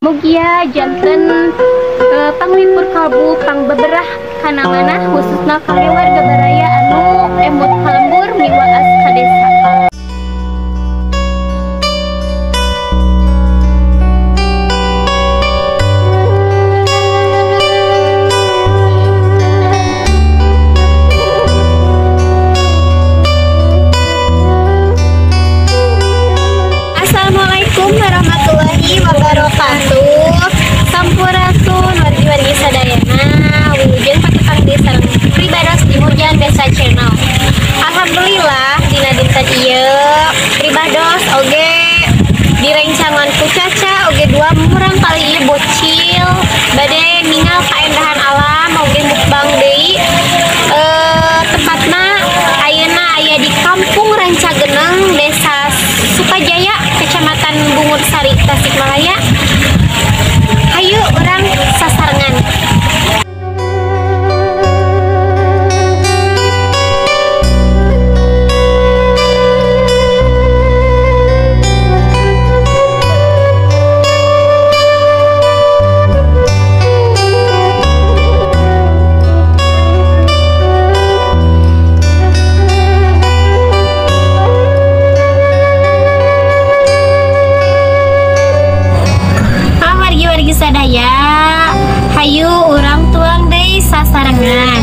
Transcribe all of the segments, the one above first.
Mugia janten panglipur kalbu pangbeberah kana manah khususna kangge warga baraya anu emut ka lembur miwaas ka desa. Assalamualaikum warahmatullahi wabarakatuh. Sampurasun wargi-wargi sadayana, wilujeng patepang deui sareng Pribados di Hujan Desa Channel. Alhamdulillah dina dinten ieu Pribados oge direncangan ku Caca oge dua murang kali ieu bocil bade ningal kaendahan alam oge mukbang deui. Tepatna ayeuna aya di Kampung Rancageneng, Desa Sukajaya, Kecamatan Bungursari, Tasikmalaya. Hayu urang sasarengan. Sadaya, hayu urang tuang deui sasarengan.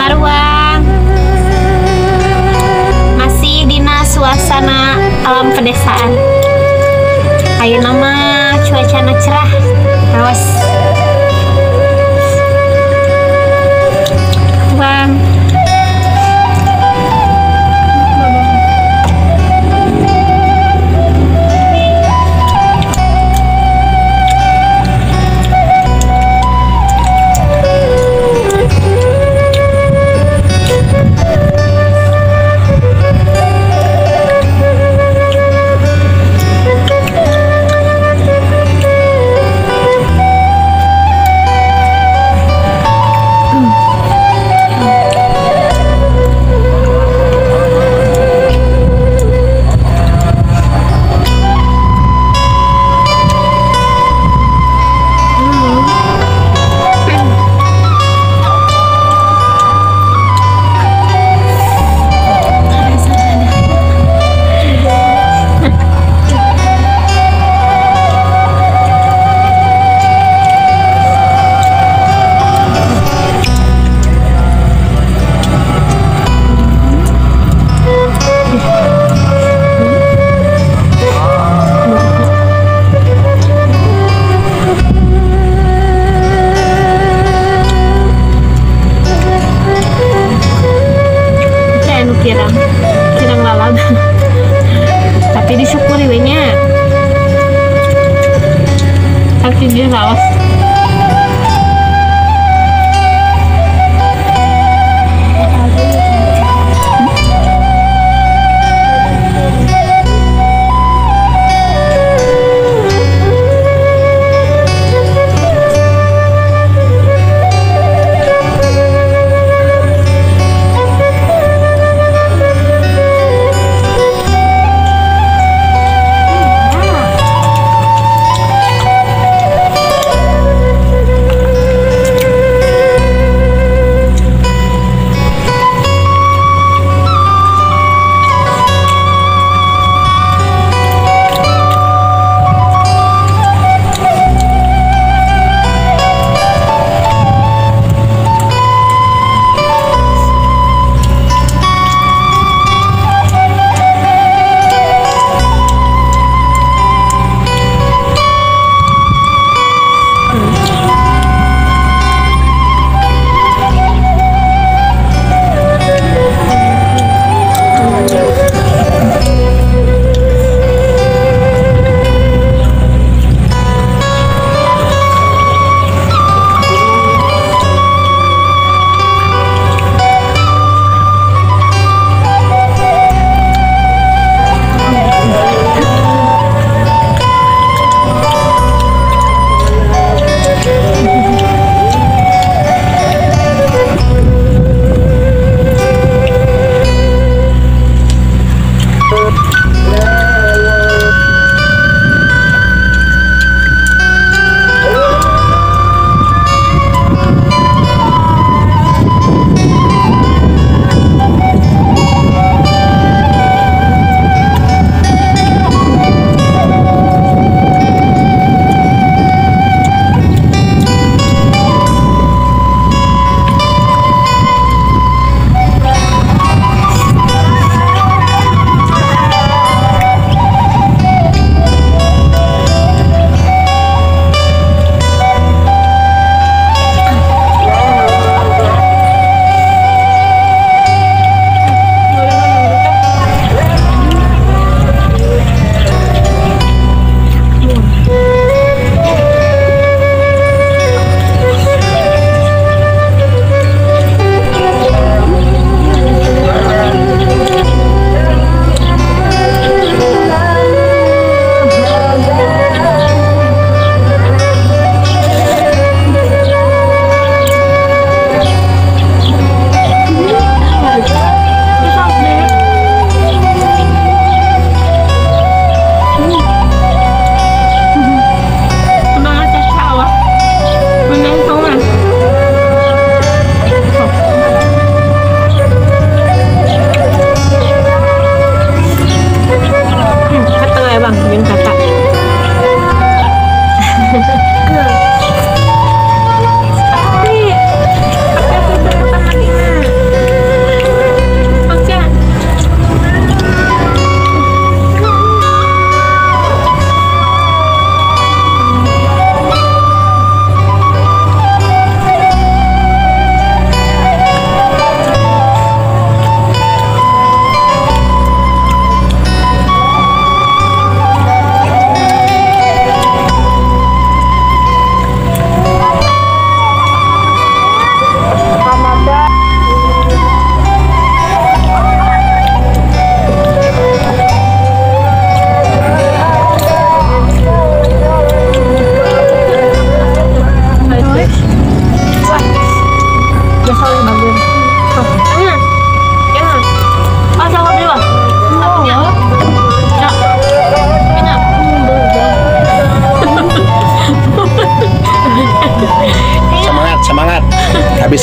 Baruang masih dina suasana alam pedesaan. Ayeuna mah cuacana cerah, rawas. Tuang. Kirang lalab tapi disyukuri we nya, tapi dia raos.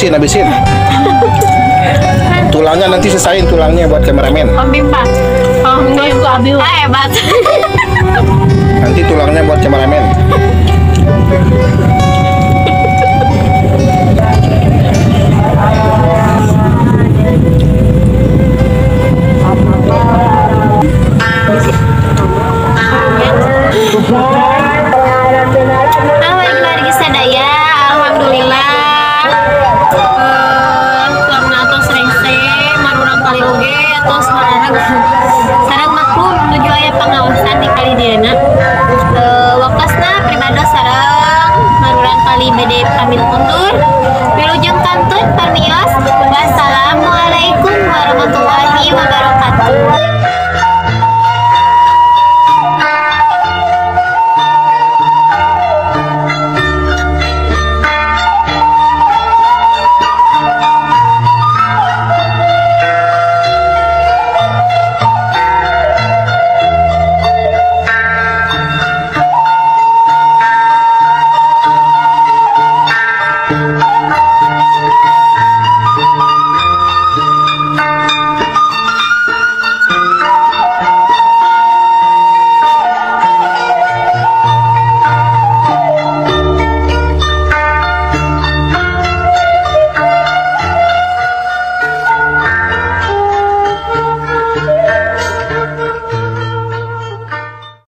Habisin, habisin. Tulangnya nanti sisain tulangnya buat kameramen. Om Bimpa. Oh, enggak, hebat. Nanti tulangnya buat kameramen. Wargi sadaya, alhamdulillah. Tuangna atos rengse, marurang kali oge atos mararag. Sareng maklum menuju aya pengawasan di kali dieuna. Waktosna pribados sareng marurang kali bade pamit undur. Wilujeng kantun parmios. Wassalamualaikum warahmatullahi wabarakatuh.